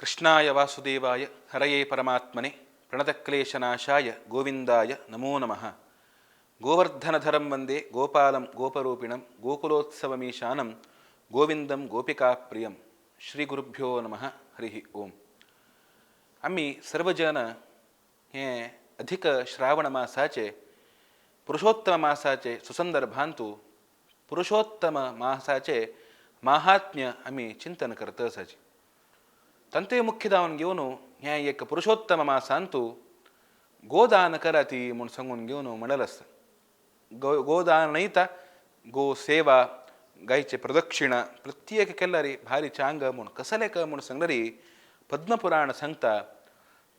ಕೃಷ್ಣಾಯ ವಾಸುದೇವಾಯ ಹರಯೇ ಪರಮಾತ್ಮನೆ ಪ್ರಣತಕ್ಲೇಶನಾಶಾಯ ಗೋವಿಂದಾಯ ನಮೋ ನಮಃ. ಗೋವರ್ಧನಧರಂ ವಂದೇ ಗೋಪಾಲಂ ಗೋಪರೂಪಿಣಂ ಗೋಕುಲೋತ್ಸವಮೀಶಾನಂ ಗೋವಿಂದಂ ಗೋಪಿಕಾಪ್ರಿಯಂ. ಶ್ರೀ ಗುರುಭ್ಯೋ ನಮಃ. ಹರಿ ಓಂ. आमी सर्वजन हे अधिक श्रावण मासाचे पुरुषोत्तम मासाचे सुसंदर्भांतु पुरुषोत्तम मासाचे माहात्म्य आमी चिंतन करत आसाचे. तांतूय मुख्य जावन घेवन हें एक पुरुषोत्तम मासांतु गोदान कराती म्हूण सांगून घेवन म्हणल आसता. गो गोदान न्हयता गो सेवा गायचे प्रदक्षिणा प्रत्येक केल्यार भारी चांग म्हूण कसले क म्हूण सांगल्यार पद्मपुराण सांगता,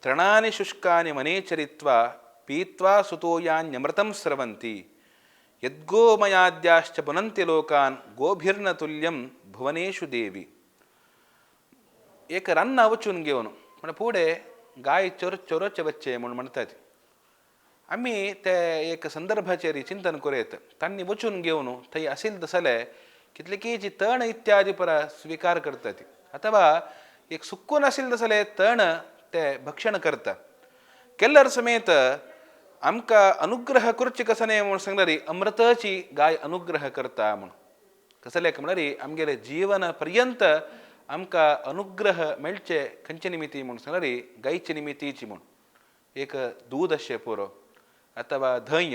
तृणानि शुष्कानि वनेचरित्वा पीत्वा सुतोयान्यमृतं स्रवन्ति यद्गोमयाद्याश्च पुनन्ति लोकान् गोभिर्न तुल्यं भुवनेषु देवी. एक रान्ना वचून घेवन म्हळ्यार फुडें गाय चोर चोरोचे वच्चे म्हूण म्हणटात. आमी ते एक संदर्भाचेर चिंतन करूं. तांणी वचून घेवन थंय आशिल्लें तसले कितलेकीच तण इत्यादी परा स्विकार करतात अथवा एक सुक्कून आशिल्लें तसले तण ते भक्षण करता. केल्लर समेत आमकां अनुग्रह करचे कसले म्हूण सांगल्यार अमृताची गाय अनुग्रह करता म्हूण. कसले म्हळ्यार आमगेले जीवन पर्यंत आमकां अनुग्रह मेळचे खंयचे निमित्ती म्हूण सांगल्यार गायचे निमित्तीची म्हूण. एक दूद अशें पुरो अथवा धंय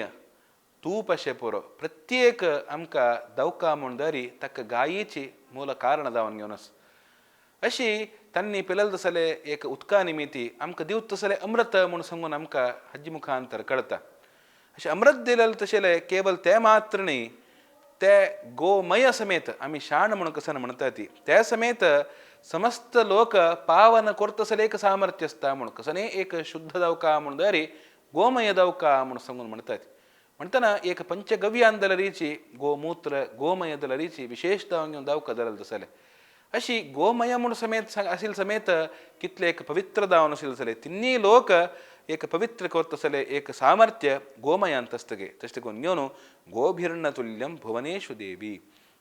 तूप अशें पुरो प्रत्येक आमकां दवका म्हूण दरी ताका गायेची मूल कारण जावन घेवन आसा. अशी तांणी पिलल तसले एक उदका निमित्ती आमकां दिवत तसले अमृत म्हूण सांगून आमकां हाजे मुखांतर कळटा. अशें अमृत दिलेलें तशें केवल तें मात्र न्ही, ते गोमय समेत आमी शाण म्हूण कसन म्हणटा ती त्या समेत समस्त लोक पावन करतसले एक सामर्थ्य आसता म्हूण कसने एक शुद्ध दवका म्हूण दरी गोमय दवका म्हूण सांगून म्हणटात. म्हणटना एक पंचगव्यान दलरीची गोमूत्र गोमय दलरीची विशेष घेवन दवका दलल तसले अशी गोमय म्हूण समेत आशिल्ले समेत कितले एक पवित्र जावन आशिल्ले तसले तिन्ही लोक एक पवित्र करतसले एक सामर्थ्य गोमयांत आसतगे. तशें करून घेवन गोभिर्ण तुल्यम भुवनेषु देवी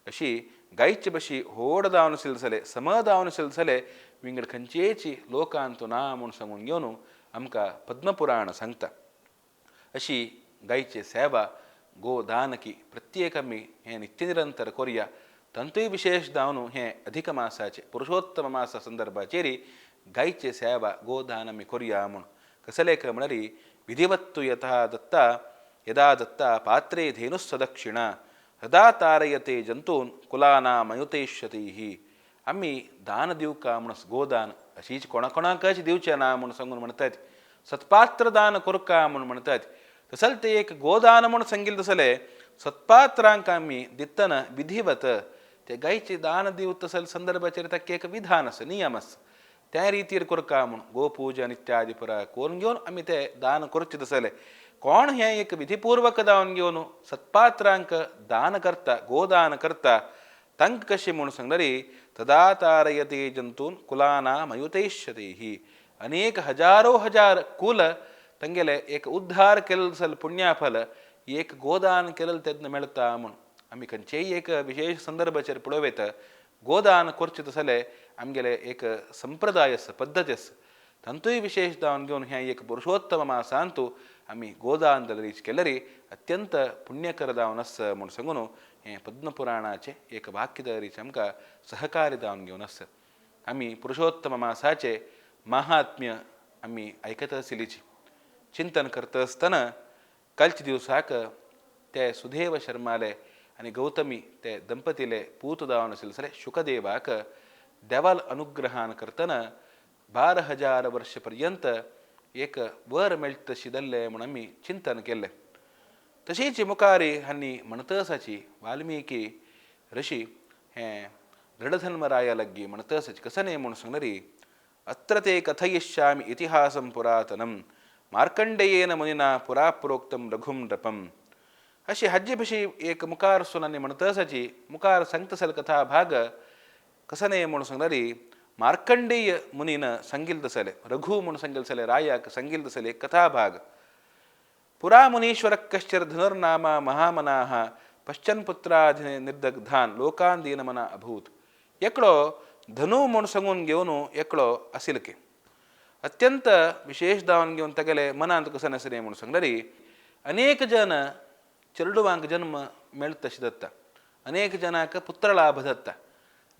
अशी गायचे बशी होड जावन आशिल्ले तसले सम जावन आशिल्ले तसले विंगड खंयचेची लोकांतु ना म्हूण सांगून घेवन आमकां पद्मपुराण सांगता. अशी गायचे सेवा गोदानकी प्रत्येक आमी हें नित्य निरंतर करुया. तांतूय विशेष जावन हें अधिक मासाचे पुरुषोत्तम मासा संदर्भाचेर गायचे सेवा गोदान आमी करुया म्हूण. कसले म्हळ्यार विधिवत्तु यथा दत्ता यदा दत्ता पात्रे धेनुस्सदक्षिणा हृदा तारयते जंतून कुलानामयुतेष्यतीः. आमी दान दिवका म्हूण गोदान अशीच कोणा कोणाकच दिवचें ना म्हूण सांगून म्हणटात. सत्पात्र दान करका म्हूण म्हणटात. तसलें तें एक गोदान म्हूण सांगिल्लें तसलें सत्पात्रांक आमी दितना विधिवत ते गायचे दान दिवत तसले संदर्भाचेर ताका एक विधान आसा नियम आसा त्या रितीर करका म्हूण गोपूजन इत्यादी पुरा करून घेवन आमी ते दान करचें तसलें कोण हें एक विधिपूर्वक जावन घेवन सत्पात्रांक दान करता गोदान करता तांकां कशें म्हूण सांगल्यार तदा तारयते जंतून कुलानामयुतेष्यतीः. अनेक हजारो हजार कुल तांगेले एक उद्धार केल्लो तसले पुण्याफल एक गोदान केलें तेन्ना मेळटा म्हूण. आमी खंयचेय एक विशेष संदर्भाचेर पळोवं येता गोदान करचें तसलें आमगेले एक संप्रदाय आसा पद्दती आसा तांतूय विशेष जावन घेवन हें एक पुरुषोत्तम मासांतु आमी गोदान दलरीच केल्यार अत्यंत पुण्यकर जावन आसा म्हूण सांगून हें पद्मपुराणाचें एक वाक्य दरीच आमकां सहकारी जावन घेवन आसा. आमी पुरुषोत्तम मासाचें महात्म्य आमी आयकत आशिल्लीची चिंतन करता आसतना कालच्या दिवसाक ते सुदेव शर्माले आनी गौतमी ते दंपतीले पूत जावन आशिल्ले जाल्यार शुकदेवाक देवाल अनुग्रहान करतना 12,000 वर्ष पर्यंत एक वर मेळटा तशी जाल्लें म्हूण आमी चिंतन केल्लें. तशीच मुखारी हांणी म्हणत आसाची वाल्मिकी ऋषी हें दृढधर्मराया लागीं म्हणत आसाची कसं न्ही म्हूण सांगल्यार अत्र ते कथयिष्यामि इतिहासं पुरातनं मार्कंडेयेन मुनिना पुरा प्रोक्तं रघुं नृपम्. अशी हाजे भशी एक मुखार सुनांनी म्हणत आसाची मुखार सांगता आसले कथा भाग कसं न्ही म्हूण सांगल्यार मार्कंडेय मुनीन सांगिल्लें तसलें रघु म्हूण सांगिल्लें तसलें रायाक सांगिल्लें तसलें कथा भाग. पुरा मुनीश्वर कश्चर धनुर्नामा महामनाः पश्चन पुत्राधि निर्दग्धान लोकान दीनमना अभूत. एकलो धनू म्हूण सांगून घेवन एकलो आशिल्ले. अत्यंत विशेष दावन घेवन तागेले मनांत कशें आसलें म्हूण सांगल्यार अनेक जन चेडवांक जन्म मेळटा तशें दत्ता, अनेक जनांक पुत्रलाभ दत्ता,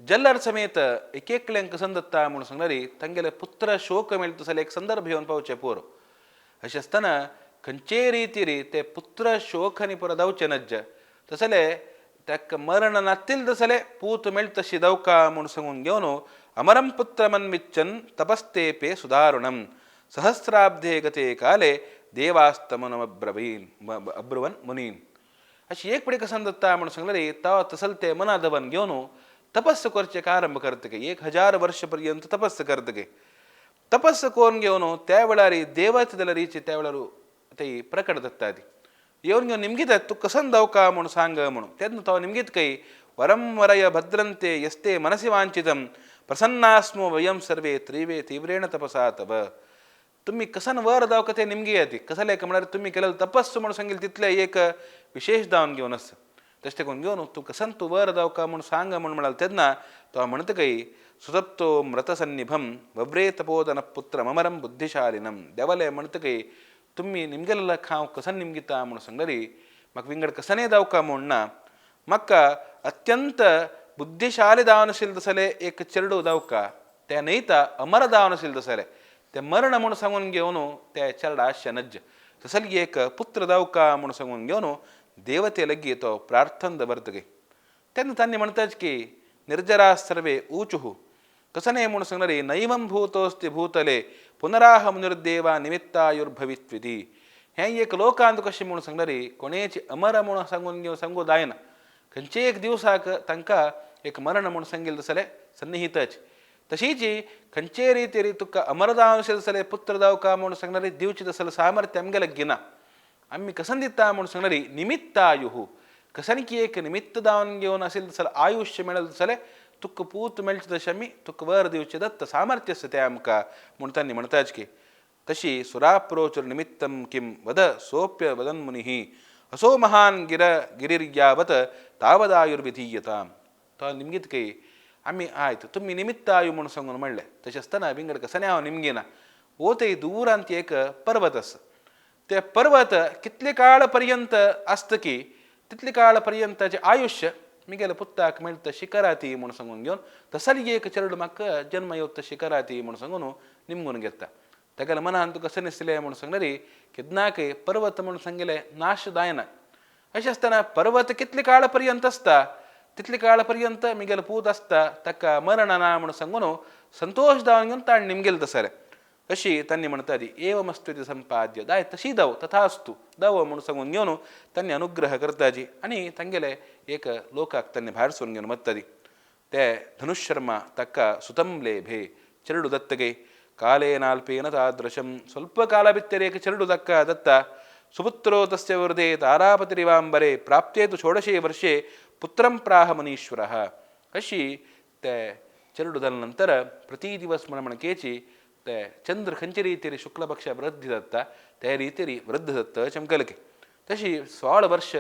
जल्लर समेत एक एकल्यांक कसन दत्ता म्हूण सांगल्यार तांगेले पुत्र शोक मेळटा जाल्यार एक संदर्भ येवन पावचे पोर. अशें आसतना खंयचेय रितीर ते पुत्र शोक आनी पुरो दावचे नज्ज तसले ताका मरण नातील तसले पूत मेळटा तशी दवका म्हूण सांगून घेवन अमरम पुत्र मन्विच्छन तपस्तेपे सुदारुणम सहस्राब्धे गते काले देवास्तमनमब्रवीन अब्रुवन मुनीन. अशी एक पडी कसन दत्ता म्हूण सांगल्यार तो तसल ते मना दवन घेवन तपस्स करचें आरंभ करतगे 1000 वर्ष पर्यंत तपस्स करतगे. तपस्स करून घेवन त्या वेळार देवत जाल्यार त्या वेळार ते प्रकट दत्ता ती येवन घेवन निमगीत तूं कसन दवका म्हूण सांग म्हणून. तेन्ना तो निमगीत कई वरम वरय भद्रंते यस्ते मनसी वांछितम प्रसन्नास्मो वयम सर्वे त्रिवे तीव्रेण तपसा तव. तुम्ही कसन वर दावका ते निमगी येते कसले म्हळ्यार तुम्ही केलेलं तपस्स म्हणून सांगेल तितलें एक विशेष दावन घेवन आसता. तशें करून घेवन तूं कसन तूं वर दावका म्हूण सांग म्हूण म्हणाल तेन्ना तो म्हणटा कई सुतप्तो मृतसन्निभम वव्रे तपोदन पुत्र ममरम बुद्धिशालिनम. देवाले म्हणटा कई तुम्ही निमगेलें हांव कसन निमगिता म्हूण सांगल्यार म्हाका विंगड कसने दावका म्हूण ना, म्हाका अत्यंत बुद्धिशाली दावन आशिल्लें तसलें एक चेडूं दावका तें न्हयता अमर दावन आशिल्लें तसलें तें मरण म्हूण सांगून घेवन ते चेडा आशे नज्ज तसली एक पुत्र दावका म्हूण सांगून घेवन देवते लगी तो प्रार्थन दवरतगे. तेन्ना तांणी म्हणटाच की निर्जरा सर्वे ऊचुः कसने म्हूण सांगल्यार नैवं भूतोस्ति भूतले पुनराह मुनिर्देवा निमित्तायुर्भवित्विति. हें एक लोकांत कशें म्हूण सांगल्यार कोणेच अमर म्हूण सांगून घेवन सांगू जायना, खंयचे एक दिवसाक तांकां एक मरण म्हूण सांगिल्लें तसलें सन्निहितच. तशीच खंयचे रितीर तुका अमर जावन आशिल्लें तसलें पुत्र जावका म्हूण सांगल्यार दिवचें तसलें सामर्थ्य आमगेलें घेना. आमी कसन दिता म्हूण सांगल्यार निमित्तायुः कसन की एक निमित्त दावन घेवन आशिल्लें तसलें आयुश्य मेळलें तसलें तुका पूत मेळचें तशें आमी तुका वर दिवचें दत्त सामर्थ्य आसा तें आमकां म्हूण तांणी म्हणटाच की. तशी सुराप्रोचुर निमित्तं किं वद सोप्य वदन मुनिः असो महान गिर गिरिर्यावत तावदायुर्विधीयतां. तो निमगीत कई आमी आयत तुमी निमित्त आयु म्हूण सांगून म्हणलें तशें आसतना विंगड कसने हांव निमगिना. वो ते दूरांत एक पर्वत आसा ते पर्वत कितले काळ पर्यंत आसता की तितले काळ पर्यंताचें आयुश्य मिगेले पुत्ताक मेळटा तशी कराती म्हूण सांगून घेवन तसली एक चेडूं म्हाका जन्म येवता तशी कराती म्हूण सांगून निमगून घेता. तागेल्या मनान तुका कशें दिसलें म्हूण सांगल्यार केन्नाकय पर्वत म्हूण सांगिल्लें नाश जायना. अशें आसतना पर्वत कितले काळ पर्यंत आसता तितले काळ पर्यंत मिगेलो पूत आसता ताका मरण ना म्हूण सांगून संतोश जावन घेवन ताणें निमगेलें तसलें. अशी तांणी म्हणटा ती एवमस्तु संपाद्य दाय तशी दाव तथास्तु दाव म्हूण सांगून घेवन तांणी अनुग्रह करताजी आनी तांगेले एक लोकाक तांणी भायर सरून घेवन वताली. ते धनुशर्मा ताका सुतम लेभे चेडू दत्तगे कालेनाल्पेन तादृशं ಸ್ವಲ್ಪ ಕಾಲ ಬಿತ್ತರೆ एक चेडू ताका दत्ता. सुपुत्रो तस्य वृधे तारापतिरिवांबरे प्राप्ते तु षोडशे वर्षे पुत्रं प्राह मुनीश्वरः. अशी ते चेडू जाल्या नंतर प्रति दिवस म्हण म्हणकेची ते चंद्र खंयचे रितीर शुक्लपक्ष वृद्धी जाता ते रितीर वृद्ध जाता चमकलके. तशी 16 वर्ष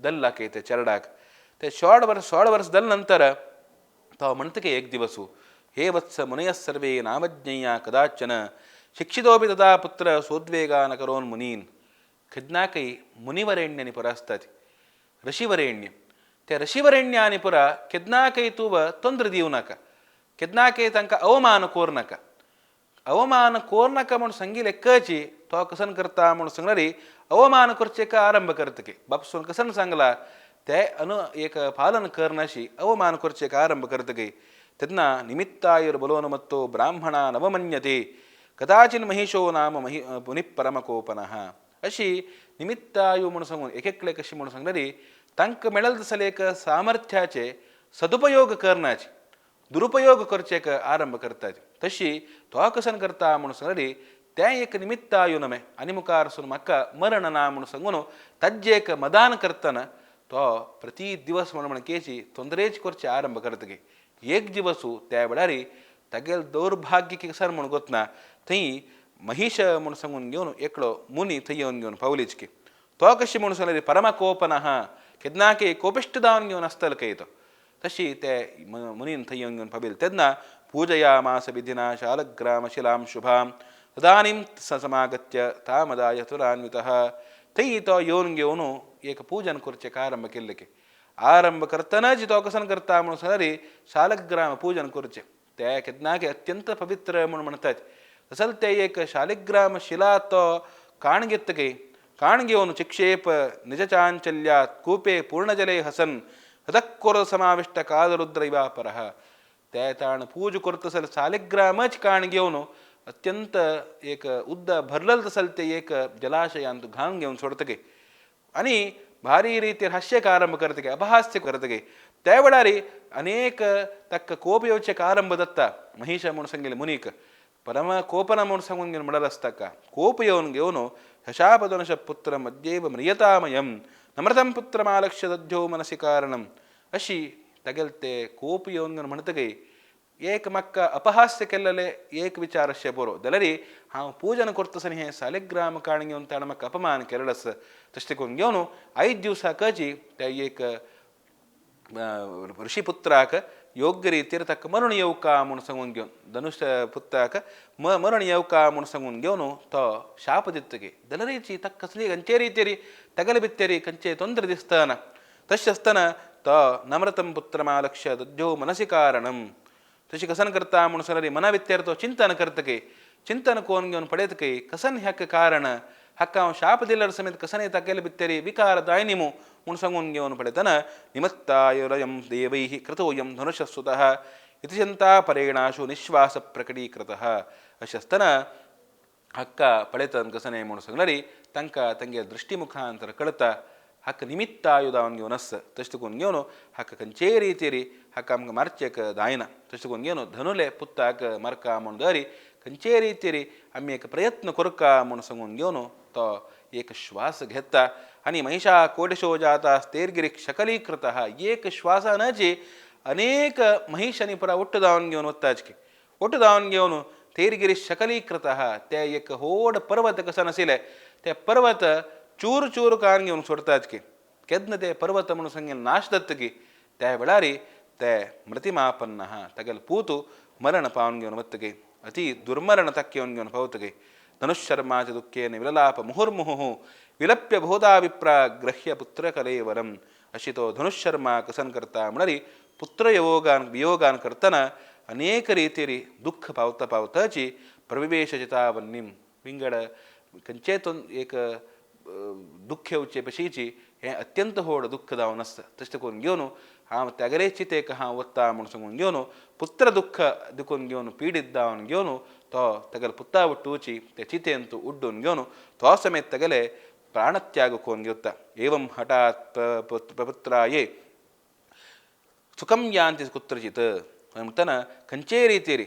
दल्लाके ते चेरडाक ते 16 वर्ष दल नंतर तो म्हणटके एक दिवसू हे वत्स मुनयः सर्वे नामज्ञेया कदाचन शिक्षितोपि तदा पुत्र सोद्वेगान करोन् मुनीन. खिदनाकय मुनिवरेण्य पुरा आसतात ऋषिवरेण्य ते ऋषिवरेण्यानी पुरा केन्नाकय तूं तोंद्र दिवं नाका, केन्नाकय तांकां अवमान कोर नाका. अवमान कोर नाका म्हूण सांगिल्लें कची तो कसन करता म्हूण सांगल्यार अवमान करचें का आरंभ करतके बापसून कसन सांगला ते अनु एक पालन करनाशी अवमान करचें का आरंभ करतके. तेन्ना निमित्तायुर बलोन मत्तो ब्राह्मणा नवमन्यते कदाचिन महिषो नाम महि मुनिपरमकोपनः. अशी निमित्तायु म्हूण सांगून एक एकले कशी म्हूण सांगल्यार तांकां मेळल तसलें एक सामर्थ्याचे सदुपयोग करनाचे दुरुपयोग करचे एक आरंभ करतात. तशी तो कसन करता म्हूण सांगल्यार तें एक निमित्तायु नमे आनी मुखार सून म्हाका मरण ना म्हूण सांगून ताजें एक मदान करतना तो प्रति दिवस म्हण म्हणकेची तोंदरेच करचे आरंभ करतगे. एक दिवसू त्या वेळार तागेलें दौर्भाग्य किसान म्हूण गोतना थंय महिष म्हूण सांगून घेवन एकलो मुनी थंय येवन घेवन पावलीच की तो कशें म्हूण सांगल्यार परमकोपनः केन्नाकय कोपिश्ट जावन घेवन आसतलो खंय तो. तशी ते मुनीन थंय येवन घेवन पाविल्ले तेन्ना पूजयामास विधिना शालग्रामशिलां शुभां तदानीं स समागत्य तामदाय तुरान्वितः. थंय तो येवन घेवन एक पूजन करचें आरंभ केल्लें की आरंभ करतनाच तो कसन करता म्हणून सांगल्यार शालग्राम पूजन करचें ते केन्नाक अत्यंत पवित्र म्हूण म्हणटात. असल ते एक शालिग्राम शिला तो काण घेतकी काण घेवन चिक्षेप निजचांचल्यात कूपे पूर्णजले हसन हतक्कोर समाविष्ट कालरुद्र इवा परः. ते ताण पूज करतसल शालिग्रामच काण घेवन अत्यंत एक उद्द भरलेल तसल ते एक जलाशयांत घालून घेवन सोडतगे आनी भारी रितीर हास्यक आरंभ करतगे अपहास्य करतगे. त्या वेळार अनेक ताका कोप येवचें आरंभ जाता महिष म्हूण सांगिल्ले मुनीक परम कोपन म्हूण सांगून घेवन म्हणल आसता ताका कोप येवन घेवन शशापदनुष पुत्र मध्येव म्रियतामयं नमृतं पुत्रमालक्ष्य दध्यो मनसी कारणम अशी तागेले ते कोप येवन घेवन म्हणटकीर एक म्हाका अपहास्य केल्लेले एक विचार अशें बरो जाल्यार हांव पूजन करता हें सालिग्राम काण घेवन ताणें म्हाका अपमान केलेलो आसा तशें करून घेवन आयज दिवसाकची त्या एक ऋषिपुत्राक योग्य रितीर ताका मरण येवका म्हूण सांगून घेवन धनुष पुत्राक मरण येवका म्हूण सांगून घेवन तो शाप दितकी जाल्यार ताका कसली खंयचे रितीर तागेले भितर खंयचे तोंद्र दिसतना तशें आसतना तो नम्रतं पुत्रमालक्ष्य दध्यो मनसी कारणम तशी कसन करता म्हूण सांगल्यार मना भितर तो चिंतन करतकी चिंतन कोन घेवन पळयतकी कसन ह्याक कारण हाका हांव शाप दिल्यार समेत कसन तागेले भितर विकार जायनी मू म्हूण सांगून घेवन पळयतना निमत्तायुरयं देवैः कृतोऽयं धनुषस्तुतः इति चिंता परेणाशु निश्वास प्रकटीकृतः. अशें आसतना हाका पळयतना कसन म्हूण सांगल्यार तांकां तांगे दृश्टी मुखांतर कळता हाका निमित्तायुधावन घेवन आसता तशें करून घेवन हाका खंयचेय रितीर हाका आमकां मारचेक जायना तशें करून घेवन धनुले पुताक मारका म्हूण दरी खंयचेय रितीर आमी एक प्रयत्न करका म्हूण सांगून घेवन तो एक श्वास घेता आनी महिषा कोटिशो जाता स्तेरगिरीक शकलीकृतः. एक श्वासानची अनेक महिषांनी पुरा ಒಟ್ಟು ದಾವನ್ घेवन वताचकी ಒಟ್ಟು ದಾವನ್ घेवन तेरगिरी शकलीकृतः ते एक व्हड पर्वत कसन आशिल्ले ते पर्वत चूर चूर कान घेवन सोडताचकी केन्ना ते पर्वत म्हणून सांगें नाश जातकी त्या वेळार ते मृतिमापन्न तागेले पूत मरण पावन घेवन वतकी अति दुर्मरण ताका येवन घेवन पावतकी. धनुशर्माच दुःखेन विललाप मुहुर्मुहुः विलप्य बहुधा विप्रा ग्रह्य पुत्रकलेवरम. अशी तो धनुशर्मा कसन करता म्हळ्यार पुत्र योगान वियोगान करतना अनेक रितीर दुःख पावता पावताची प्रविवेश चितावन्नीम विंगड खंयचेय एक दुःख येवचे पशीची हें अत्यंत व्हड दुःख जावन आसता. तशें करून घेवन हांव तागेले चितेक हांव वता म्हूण सांगून घेवन पुत्र दुःख दुखून घेवन पिडीत जावन घेवन तो तागेले पुता वट्टुची ते चितेंत उड्डून घेवन तो समेत तागेले प्राणत्याग करून घेता. एवं हठात प्रपुत्राये सुखम यांती कुत्रचित म्हणटना खंयचेय रितीर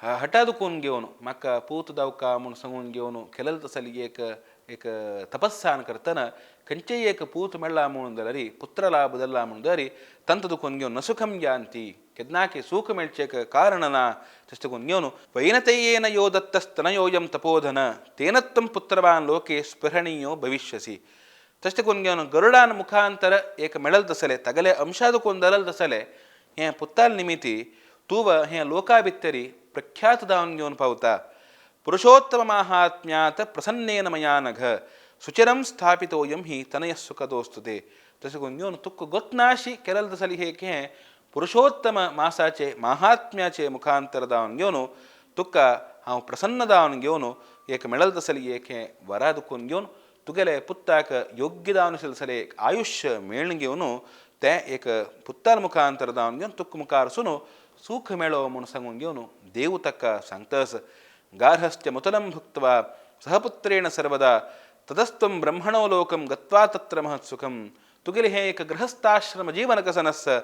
हठात करून घेवन म्हाका पूत दावका म्हूण सांगून घेवन केलेले तसली एक एक तपस्सान करतना खंयचेय एक पूत मेळ्ळा म्हणून जाल्यार पुत्र लाभ जाल्ला म्हणून जाल्यार तंत दुखून घेवन नसुखम यांती केन्नाकी सूख मेळचें कारण ना तशें करून घेवन वैनतयेन यो दत्तस्तनयोयं तपोधन तेन त्वं पुत्रवान लोके स्पृहणीयो भविष्यसि. तशें करून घेवन गरुडान मुखांतर एक मेळल तसले तागेले अंशा दुखून जालें तसले हें पुत्ताल निमिती तूं हें लोका भितरी प्रख्यात जावन घेवन पावता. पुरुषोत्तम माहात्म्यात प्रसन्नेन मया नघ सुचिरं स्थापितोयं हि तनयः सुखदोस्तुते. तशें करून घेवन तुका गोतनाशी केलें तसली हे हें पुरुषोत्तम मासाचे माहात्म्याचे मुखांतर जावन घेवन तुका हांव प्रसन्न जावन घेवन एक मेळल तसली एक हें वरा दुखून घेवन तुगेले पुत्ताक योग्य जावन आशिल्लें एक आयुश्य मेळून घेवन तें एक पुत्ताल मुखांतर जावन घेवन तुका मुखार सुन सूख मेळो म्हूण सांगून घेवन देव ताका सांगता. गार्हस्थ्य मुतलं भुक्त्वा सहपुत्रेण सर्वदा तदस्त्वं ब्रह्मणो लोकं गत्वा तत्र महत्सुखं. तुगेले हें एक गृहस्थाश्रम जीवन कसन आसा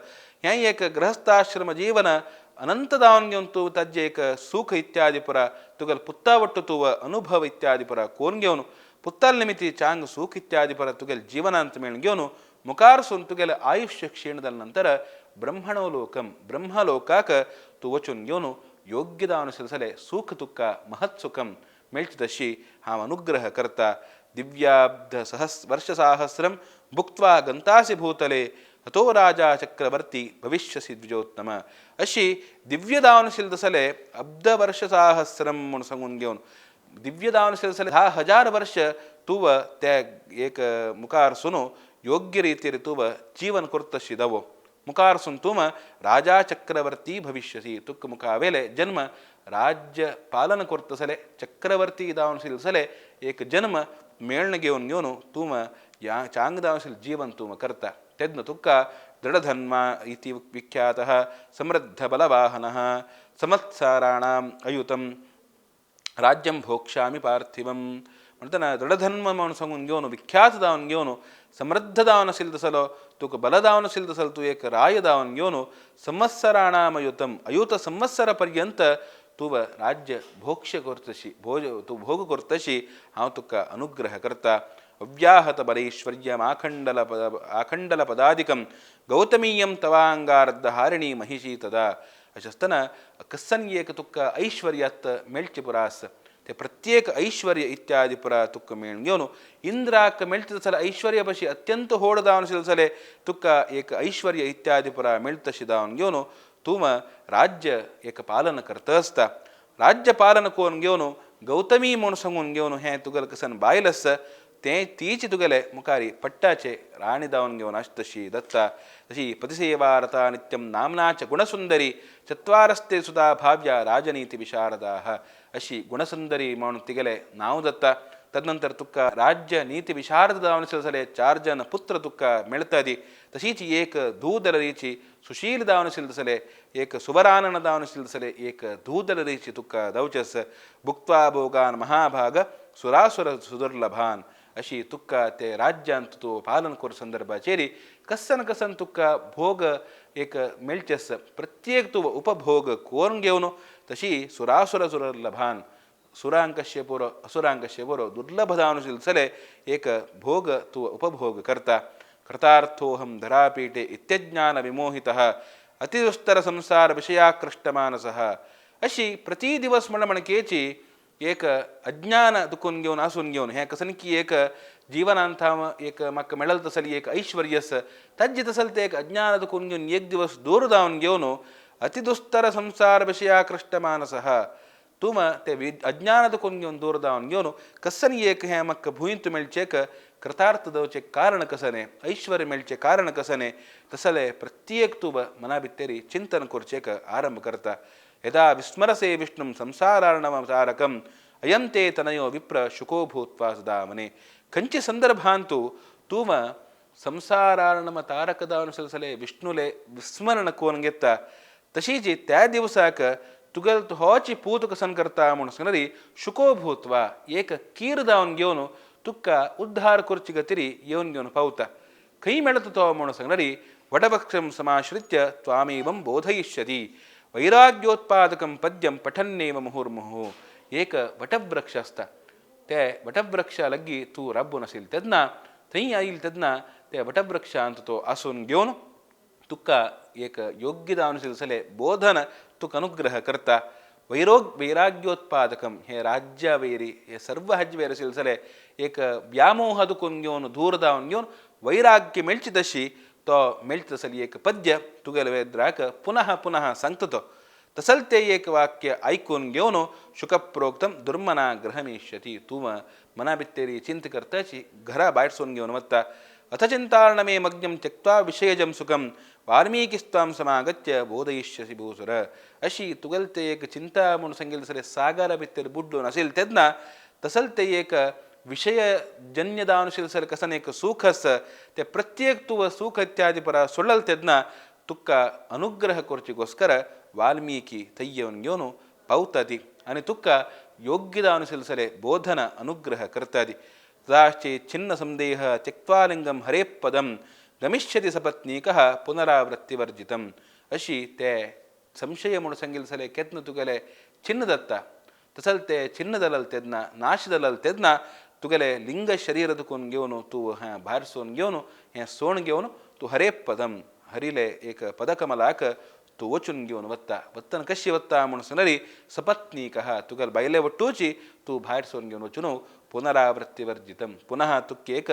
हें एक गृहस्थाश्रम जीवन अनंत जावन घेवन तूं ताजें एक सूख इत्यादी पुरा तुगेले पुत्ता वट्टू तूं अनुभव इत्यादी पुरा कोन घेवन पुत्ताल निमित्ती चांग सूख इत्यादी पुरा तुगेले जीवनांत मेळून घेवन मुखार सून तुगेले आयुश्य क्षीण जाले नंतर ब्रह्मणो लोकं ब्रह्मलोकाक तूं वचून घेवन योग्य जावन आशिल्लें सूख तुका महत्सुखम मेळचे तशी हांव अनुग्रह करता. दिव्याब्ध सहस वर्षसाहस्रं भुक्त्वा गंतासि भूतले अतो राजा चक्रवर्ती भविष्यसी द्विजोत्तम. अशी दिव्य दावन तसले अब्द वर्ष साहस्रम म्हणून सांगून घेवन दिव्य दावन तसले 10,000 वर्ष तूव त्या एक मुखार सुनो योग्य रीतीर तूव जीवन करतशी दवो मुखार सुन तूम राजा चक्रवर्ती भविष्यसी. तुक मुखावेले जन्म राज्य पालन करतसले चक्रवर्ती दावन सले एक जन्म मेळण घेवन घेवन तूम या चांग दावनशील जीवन तूम करता. तेद्न तुक्का दृढधन्मा इति विख्यातः समृद्धबलवाहनः संवत्सराणाम् अयुतं राज्यं भोक्ष्यामि पार्थिवं. म्हणटना दृढधन्म म्हणून सांगून घेवन विख्यात दावन घेवन समृद्ध दावन आशिल्लो तसलो तुका बल दावन आशिल्लो तसलो तूं एक राय दावन घेवन संवत्सराणाम अयुतम अयुत संवत्सर पर्यंत तूं राज्य भोक्ष करतशी भोज तूं भोग करतशी हांव तुका अनुग्रह करता. अव्याहत बलैश्वर्यम आखंडल पदादिकं गौतमीयं तवांगार्धहारिणी महिषी तदा. अशें आसतना कसन एक तुका ऐश्वर्यात मेळचे पुरास ते प्रत्येक ऐश्वर्य इत्यादी पुरा तुका मेळून घेवन इंद्राक मेळटा जाल्यार ऐश्वर्य पशी अत्यंत होड दावन आशिल्लें जाल्यार तुका एक ऐश्वर्य इत्यादी पुरा मेळटशी दावन घेवन तूं राज्य एक पालन करता आसता. राज्य पालन करून घेवन गौतमी म्हूण सांगून घेवन हें तुगेलें कसन बायल आसा तें तीच तुगेले मुखारी पट्टाचे राणी दावन घेवन आसतशी दत्ता. तशी पतिसेवारता नित्यं नाम्ना च गुणसुंदरी चत्वारस्ते सुदा भाव्या राजनीति विशारदाः अशी गुणसुंदरी म्हणून तिगेले नांव दत्ता. तदनंतर तुका राज्य नीति विशारद दावन जाल्यार 4 जन पुत्र तुका मेळटादी. तशीच एक धूदलरीची सुशील दावन जाल्यार एक सुवरानन दावन जाल्यार एक धूदलरीची तुका दावचेस भुक्त्वा भोगान महाभाग सुरासुर सुदुर्लभान अशी तुका ते राज्यांत तूं पालन कर संदर्भाचेर कसन कसन तुका भोग एक मेळचेस प्रत्येक तूं उपभोग करून घेवन तशी सुरासुर सुदुर्लभान सुरांकश्य पुरो असुरांकश्य पुरो दुर्लभ दावन जाल्यार एक भोग तूं उपभोग करता. कृतार्थोहं धरापीठे इत्यज्ञान विमोहितः अतिदुस्तर संसार विषयाकृष्टमानसः. अशी प्रति दिवस म्हण म्हणकेची एक अज्ञान दुखून घेवन आसून घेवन हें कसन की एक जिवनांत हांव एक म्हाका मेळल तसली एक ऐश्वर्यस ताज्जे तसल तें एक अज्ञान दुखून घेवन एक दिवस दूर जावन घेवन अतिदुस्तर संसार विषयाकृष्टमानसः तूं ते अज्ञान दुखून घेवन दूर जावन घेवन कसन एक हें म्हाका भुंयंत मेळचें कृतार्थ जावचें कारण कसने ऐश्वर्य मेळचें कारण कसने तसले प्रत्येक तूं मना भितरी चिंतन करचें आरंभ करता. यदा विस्मरसे विष्णुं संसारार्णवतारकम् अयं ते तनयो विप्र शुको भूत्वा सदा मने. खंयचे संदर्भांतु तूं संसारार्णव तारक दावन सलसले विष्णुले विस्मरण कोन घेता तशीच त्या दिवसाक तुगेल होची पूत कसन करता म्हणून सांगली शुको भूत्वा एक कीर दावन घेवन तुका उद्धार करचे खातीर येवन घेवन पावता. खंय मेळटा तो म्हणून सांगली वटवृक्षं समाश्रित्य त्वामेवं बोधयिष्यति वैराग्योत्पादकं पद्यं पठन्नेव मुहुर्मुहुः. एक वटवृक्ष आसता ते वटवृक्षा लागीं तूं राबून आशिल्लो तेन्ना थंय आयिल्लो तेन्ना त्या वटवृक्षांत तो आसून घेवन तुका एक योग्य दावन जाल्यार बोधन तुका अनुग्रह करता. वैराग्योत्पादकं हे राज्यावैरी हे सर्व हाजे आशिल्लें जाल्यार एक व्यामोह दुखून घेवन दूर जावन घेवन वैराग्य मेळचे तशी तो मेळटा तसली एक पद्य तुगेले वेद्राक पुनः पुनः सांगता तो तसल ते एक वाक्य आयकून घेवन शुकप्रोक्तं दुर्मना गृहमेष्यति. तूं मना भितरी चिंत करताची घरा भायर सोन घेवन वता. अथ चिंतार्णमे मग्नं त्यक्त्वा विषयजं सुखं वाल्मीकिस्त्वां समागत्य बोधयिष्यसि भूसुर. अशी तुगेले ते एक चिंता म्हणून सांगिल्लें जाल्यार सागरा भितर बुडलोन आशिल्लें तेन्ना तसल ते एक विषयजन्य दावन आशिल्लें जाल्यार कसन एक सूख आसा ते प्रत्येक तूं सूख इत्यादी परा सोडल तेन्ना तुका अनुग्रह करचे गोस्कर वाल्मीकि थंय येवन घेवन पावता ती आनी तुका योग्य दावन आशिल्लें जाल्यार बोधन अनुग्रह करता ती. तदाश्चे छिन्न संदेह त्यक्त्वा लिंगं हरेः पदं गमिष्यति सपत्नीकः पुनरावृत्तिवर्जितम्. अशी ते संशय म्हणून सांगिल्लें जाल्यार केन्ना तुगेलें चिन्न जाता तसल ते चिन्न जालें तेन्ना नाश जालें तेन्ना तुगेलें लिंग शरीर दुखून घेवन तूं हें भायर सोन घेवन हें सोण घेवन तूं हरे पदम हरिले एक पदकमलाक तूं वचून घेवन वता. वतना कशी वता म्हणून सांगली सपत्नीकः तुगेले बायले वट्टूची तूं भायर सोन घेवन वचून पुनरावृत्तिवर्जितं पुनः तुका एक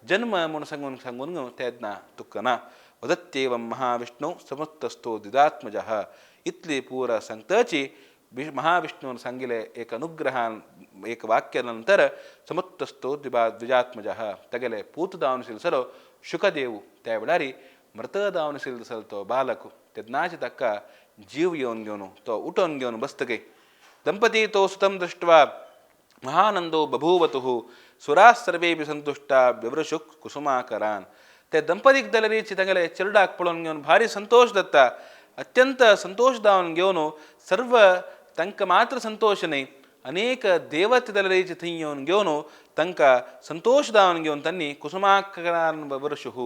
जन्म म्हणून सांगून सांगून तेन्ना तुका ना. वदत्येवं महाविष्णु समुत्तस्थो द्विजात्मजः. इतली पुरा सांगताची महाविष्णून सांगिले एक अनुग्रहान एक वाक्य नंतर समुत्तस्थो द्विजात्मजः तगेले पूत दावन सिलसलो शुकदेव त्या वेळारी मृत दावन सिलसल तो बालक तेन्नाच ताका जीव येवन घेवन तो उठोवन घेवन बसतगे. दंपती तो सुतं दृष्ट्वा महानंदो बभूवतुः सुराः सर्वेपि संतुष्टा व्यवृषु कुसुमाकरान. ते दंपतीक दलरीची तागेले चेरडाक पळोवन घेवन भारी संतोष दत्ता, अत्यंत संतोष दावन घेवन सर्व तांकां मात्र संतोष न्हय अनेक देवते दलरीची थंय येवन घेवन तांकां संतोष दावन घेवन तांणी कुसुमाकरान व्यवृषुः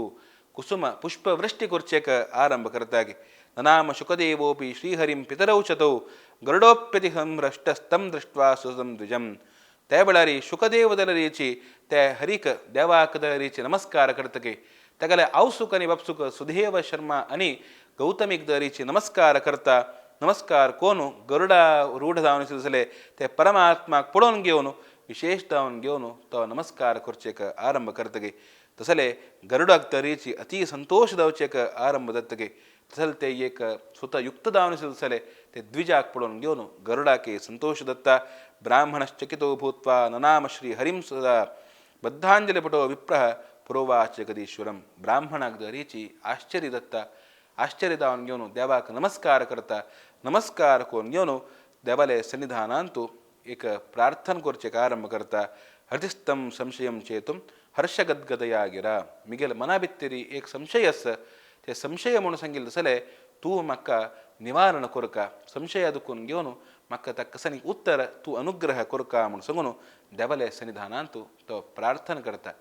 कुसुम पुष्पवृष्टि करचेक आरंभ करतागे. ननाम शुकदेवोपि श्रीहरिं पितरौ चतौ गरुडोप्यति संभ्रष्टस्तं दृष्ट्वा सुतं द्विजं. त्या वेळारी शुकदेव दलरीची त्या हरीक देवाक दलरीची नमस्कार करतगे. तागेले आवसूक आनी बापसूक सुदेव शर्मा आनी गौतमीक दरीची नमस्कार करता. नमस्कार कोण गरुडा रूढ जावन दिसले ते परमात्माक पळोवन घेवन विशेष जावन घेवन तो नमस्कार करचेक आरंभ करतगे. तसले गरुडाक तरीची अति संतोष जावचेक आरंभ जातगे. तसले ते एक स्वतः युक्त जावन दिसले ते द्विजाक पळोवन घेवन गरुडाके संतोष दत्ता. ब्राह्मणश्चकितो भूत्वा ननाम श्री हरिं सदा बद्धांजलिपटो विप्रः पुरोवाच जगदीश्वरम. ब्राह्मणाक दरीची आश्चर्य दत्ता, आश्चर्य दावन घेवन देवाक नमस्कार करता. नमस्कार करून घेवन देवाले सन्निधानांतु एक प्रार्थना करचेक आरंभ करता. हृदिस्थं संशयं चेतुं हर्षगद्गदया गिरा. मिगेल मना भितरी एक संशय आसा ते संशय म्हणून सांगिल्लें तसलें तूं म्हाका निवारण करका, संशय दुखून घेवन म्हाका ताका कसनी उत्तर तूं अनुग्रह करका म्हूण सांगून देवाले सन्निधानांतु तो प्रार्थना करता.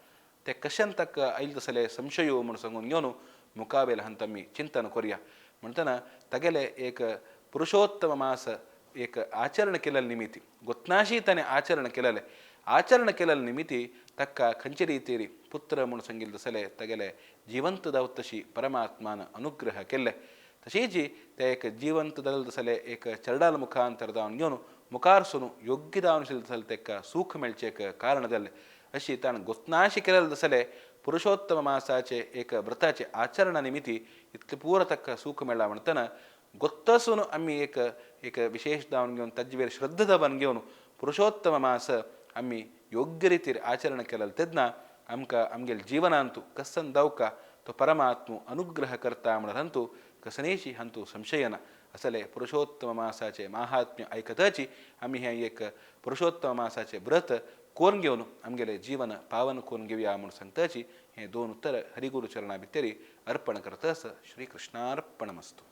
ते कशेन ताका आयले तसले संशय म्हूण सांगून घेवन मुखावेले हंत आमी चिंतन करुया. म्हणटना तागेले एक पुरुषोत्तम मास एक आचरण केलेले निमित्ती गोत्नाशी ताणें आचरण केलेलें, आचरण केलेले निमित्ती ताका खंयचे रितीर पुत्र म्हूण सांगिल्लें तसले तागेले जिवंत दावत तशी परमात्मान अनुग्रह केल्ले. तशीच ते एक जिवंत जालें तसले एक चरडाल मुखांतर जावन घेवन मुखार सरून योग्य जावन तसलें ताका सूख मेळचें एक कारण जालें. अशी ताणें गोत्नाशी केलेलें तसले पुरुषोत्तम मासाचे एक व्रताचे आचरणा निमित्ती इतलें पुरो ताका सूख मेळ्ळां. म्हणटना गोत्तासून आमी एक एक विशेष जावन घेवन ताजे वयर श्रद्धा जावन घेवन पुरुषोत्तम मास आमी योग्य रितीर आचरण केलें तेन्ना आमकां आमगेले जिवनांतु कसन दावका तो परमात्मू अनुग्रह करता म्हणून हांतू कसनेशी हांतू संशय ना. असले पुरुषोत्तम मासाचे माहात्म्य आयकताची आमी हें एक पुरुषोत्तम मासाचें व्रत कोरून घेवन आमगेलें जीवन पावन कोरून घेवया म्हूण सांगताची हें दोन उत्तर हरिगुरू चरणा भितरी अर्पण करतस. श्रीकृष्णार्पणमस्तु.